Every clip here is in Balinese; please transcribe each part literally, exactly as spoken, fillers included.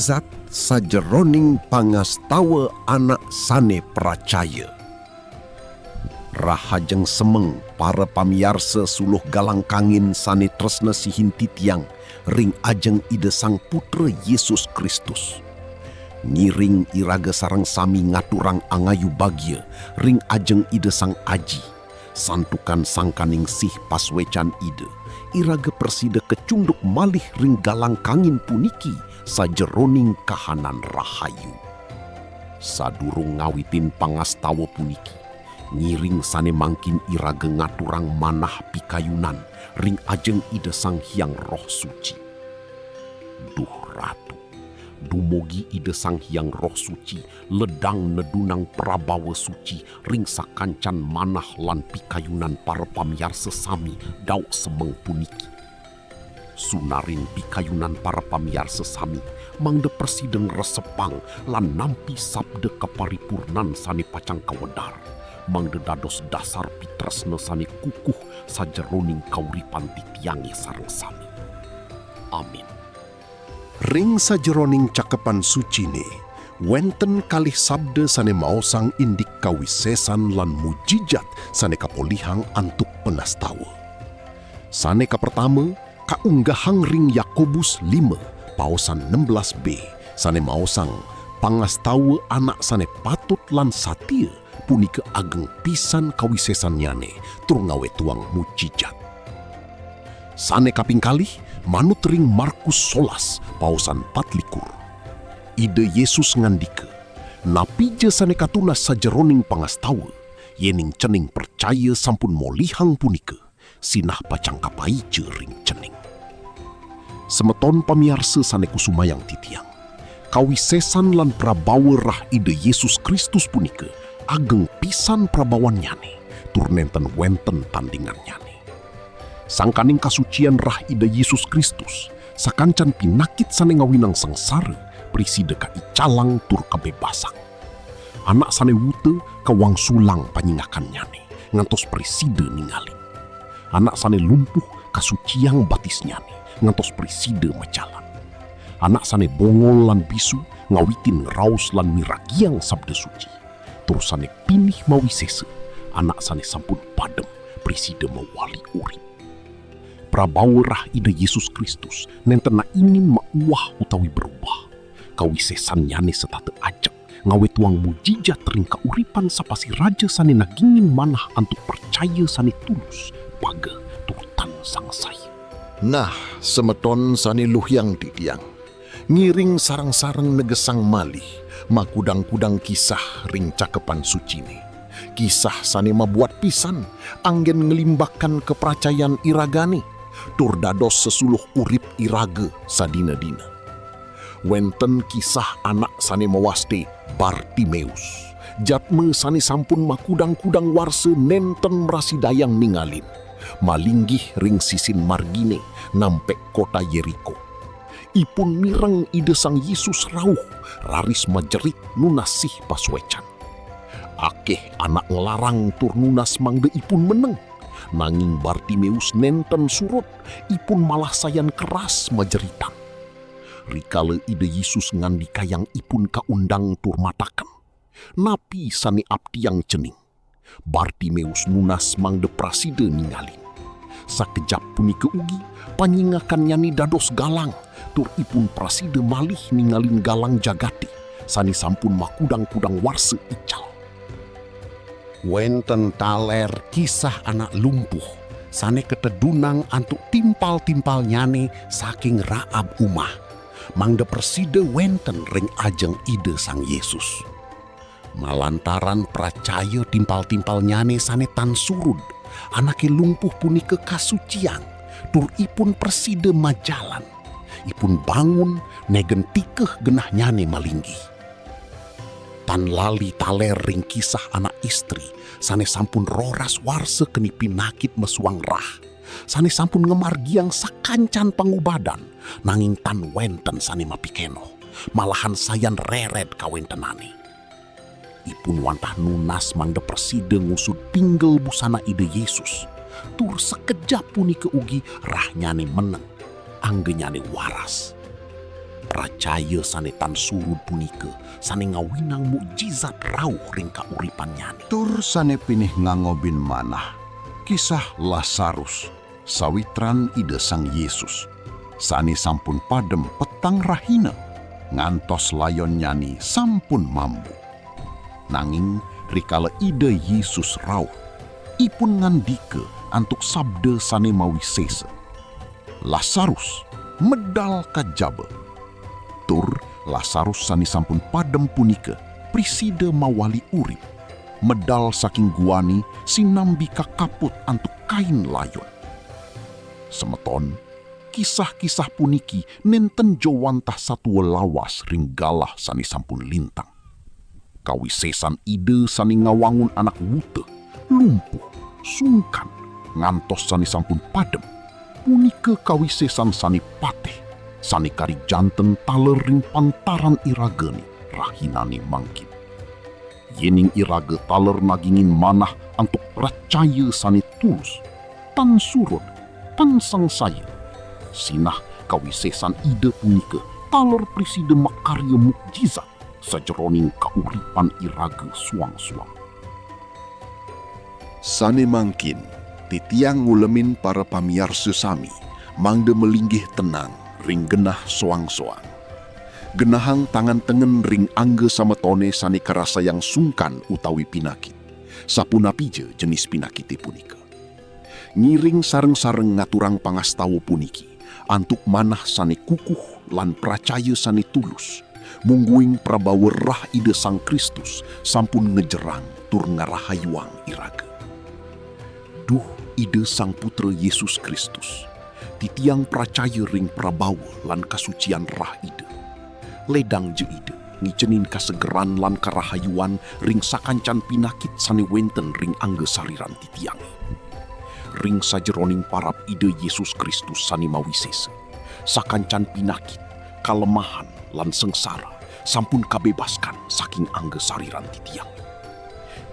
Mujijat sajeroning pangastawa anak sane pracaya. Rahajeng semeng para pamiarsa suluh galang kangin sane tresna sihin titiang ring ajeng Ida Sang Putra Yesus Kristus. Ngiring iraga sareng sami ngaturang angayu bagia ring ajeng Ida Sang Aji, santukan sangkaning sih pasuecan Ida, iraga prasida kacunduk malih ring galang kangin puniki sajeroning kahanan rahayu. Sadurung ngawitin pangastawa puniki, ngiring sane mangkin iraga ngaturang manah pikayunan ring ajeng Ida Sang Hyang Roh Suci. Duh Ratu, dumugi Ida Sang Hyang Roh Suci ledang nedunang prabawa suci ring sakancan manah lan pikayunan para pamiarsa sami dauk semeng puniki. Sunarin pikayunan para pamiarsa sami mangda prasida ngresepang lan nampi sabda kaparipurnan sane pacang kawedar, mangda dados dasar pitresna sane kukuh sajeroning kauripan titiange sareng sami. Amin. Ring sajeroning Cakepan Sucine, wenten kalih sabda sane maosang indik kawisesan lan mujijat sane kapolihang antuk pangastawa. Sane kapertama, kaunggahang ring Yakobus lima, paosan enam belas B, sane maosang, pangastawa anak sane patut lan satia punika ageng pisan kawisesannyane tur ngawetuang mujijat. Sane kaping kalih, manut ring Markus solas, paosan patlikur. Ida Yesus ngandika, "Napija sane katunas sajeroning pangastawa, yening cening pracaya sampun molihang punika, sinah pacang kapaica ring cening." Semeton pamiarsa sane kusumayang titiang, kawisesan lan prabawa rah Ida Yesus Kristus punika ageng pisan prabawannyane, tur nenten wenten tandingannyane. Sangkaning kasucian rah Ida Yesus Kristus, sakancan pinakit sane ngawinang sangsara, prasida kaicalang tur kabebasang. Anak sane wuta kawangsulang panyingakannyane, ngantos prasida ningalin. Anak sane lumpuh kasuciang batisnyane, ngantos prasida majalan. Anak sane bongol lan bisu ngawitin ngraos lan miragiang sabda suci. Tur sane pinih mawisesa, anak sane sampun padem, prasida mawali urip. Prabawa rah Ida Yesus Kristus nenten nainin mauwah utawi berubah. Kawisesannyane setata ajeg, ngawetuang mujijat ring kauripan sapasiraja sane nagingin manah antuk pracaya sane tulus, pageh, tur tan sangsaya. Nah, semeton sane luhiang titiang, ngiring sareng-sareng negesang malih makudang-kudang kisah ring Cakepan Sucine. Kisah sane mabuat pisan anggen nglimbakan kapracayan iragane, tur dados sesuluh urip iraga sadina-dina. Wenten kisah anak sane mawaste Bartimeus, jadma sane sampun makudang-kudang warsa nenten mrasidayang ningalin, malinggih ring sisin margine nampek kota Yeriko. Ipun mireng Ida Sang Yesus rauh, raris majerit nunas sih pasuecan. Akeh anak nglarang tur nunas mangda ipun meneng, nanging Bartimeus nenten surud, ipun malah sayan keras majeritan. Rikala Ida Yesus ngandikayang ipun kaundang tur mataken, "Napi sane aptiang cening?" Bartimeus nunas mangda prasida ningalin. Sakejap punika ugi, panyingakannyane dados galang, tur ipun prasida malih ningalin galang jagate, sane sampun makudang-kudang warsa ical. Wenten taler kisah anak lumpuh, sane katedunang antuk timpal-timpalnyane saking raab umah, mangda prasida wenten ring ajeng Ida Sang Yesus. Malantaran pracaya timpal-timpalnyane sane tan surud, anake lumpuh punika kasuciang, tur ipun prasida majalan. Ipun bangun, negen tikeh genahnyane malinggih. Tan lali taler ring kisah anak istri, sane sampun roras warsa keni pinakit mesuang rah, sane sampun ngamargiang sakancan pangubadan, nanging tan wenten sane mapikenoh, malahan sayan rered kawentenane. Ipun wantah nunas mangda prasida ngusud pinggel busana Ida Yesus, tur sakejap punika ugi rahnyane meneng, anggenyane waras. pracaya sane tan surud punika sane ngawinang mukjizat rauh ring kauripannyane. Tur sane pinih ngangobin manah, kisah Lasarus, sawitran Ida Sang Yesus, sane sampun padem petang rahina, ngantos layonnyane sampun mambu. Nanging rikala Ida Yesus rauh, ipun ngandika antuk sabda sane mawisesa, "Lasarus, medal kajaba!" Tur Lasarus sane sampun padem punika prasida mawali urip, medal saking guane sinambi kakaput antuk kain layon. Semeton, kisah-kisah puniki nenten ja wantah satua lawas ring galah sane sampun lintang. Kawisesan Ida sane ngawangun anak wuta, lumpuh, sungkan, ngantos sane sampun padem, punika kawisesan sane pateh, sane kari janten taler ring pantaran iragane rahinane mangkin. Yening iraga taler nagingin manah antuk pracaya sane tulus, tan surud, tan sangsaya, sinah kawisesan Ida punika taler prasida makarya mukjizat sajeroning kauripan iraga suang-suang. Sane mangkin, titiang ngulemin para pamiarsa sami, mangda malinggih tenang ring genah soang-soang. Genahang tangan tengen ring angga sametone sane karasayang sungkan utawi pinakit, sapunapija jenis pinakite punika. Ngiring sareng-sareng ngaturang pangastawa puniki antuk manah sane kukuh lan pracaya sane tulus, mungguing prabawa rah Ida Sang Kristus sampun ngejerang tur ngrahayuang iraga. Duh Ida Sang Putra Yesus Kristus, titiang pracaya ring prabawa lan kasucian rah Ida. Ledang ja Ida ngicenin kasegeran lan karahayuan ring sakancan pinakit sane wenten ring angga sariran titiange. Ring sajeroning parab Ida Yesus Kristus sane mawisesa, sakancan pinakit, kalemahan, lan sengsara sampun kabebaskan saking angga sariran titiang.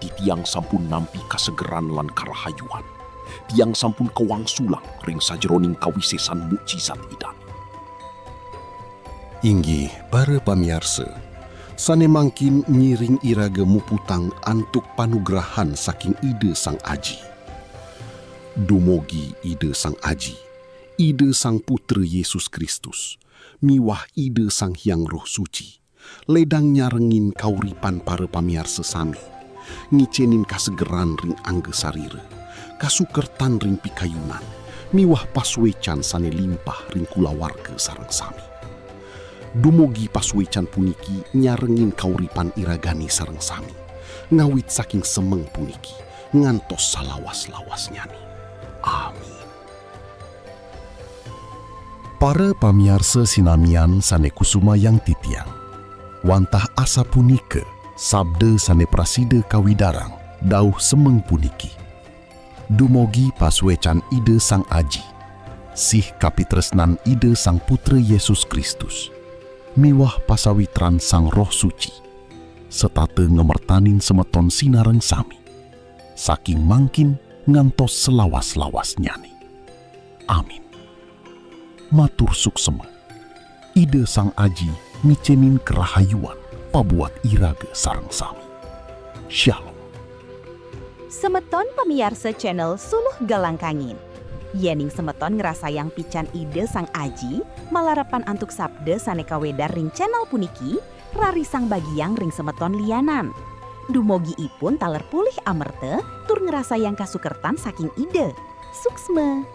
Titiang sampun nampi kasegeran lan karahayuan. Tiang sampun kawangsulang ring sajeroning kawisesan mukjizat Idane. Inggih, para pamiarsa, sane mangkin ngiring iraga muputang antuk panugrahan saking Ida Sang Aji. Dumugi Ida Sang Aji, Ida Sang Putra Yesus Kristus, miwah Ida Sang Hyang Roh Suci, ledang nyarengin kauripan para pamiarsa sami, ngicenin kasegeran ring angga sarira, kasukertan ring pikayunan, miwah pasuecan sane limpah ring kulawarga sareng sami. Dumugi pasuecan puniki nyarengin kauripan iragane sareng sami, ngawit saking semeng puniki ngantos salawas-lawasnyane. Amin. Para pamiarsa sinamian sane kusumayang titiang, wantah asapunika sabda sane prasida kawidarang dauh semeng puniki. Dumugi pasuecan Ida Sang Aji, sih kapitresnan Ida Sang Putra Yesus Kristus, miwah pasawitran Sang Roh Suci, setata ngamertanin semeton sinareng sami, saking mangkin ngantos salawas-lawasnyane. Amin. Matur suksma. Ida Sang Aji ngicenin karahayuan pabuat iraga sareng sami. Shalom. Semeton pamiarsa channel Suluh Galang Kangin. Yening semeton ngrasayang pican Ida Sang Aji, malarapan antuk sabda sane kawedar ring channel puniki, rarisang bagiang ring semeton lianan. Dumugi ipun taler polih amerta tur ngrasayang kasukertan saking Ida. Suksma.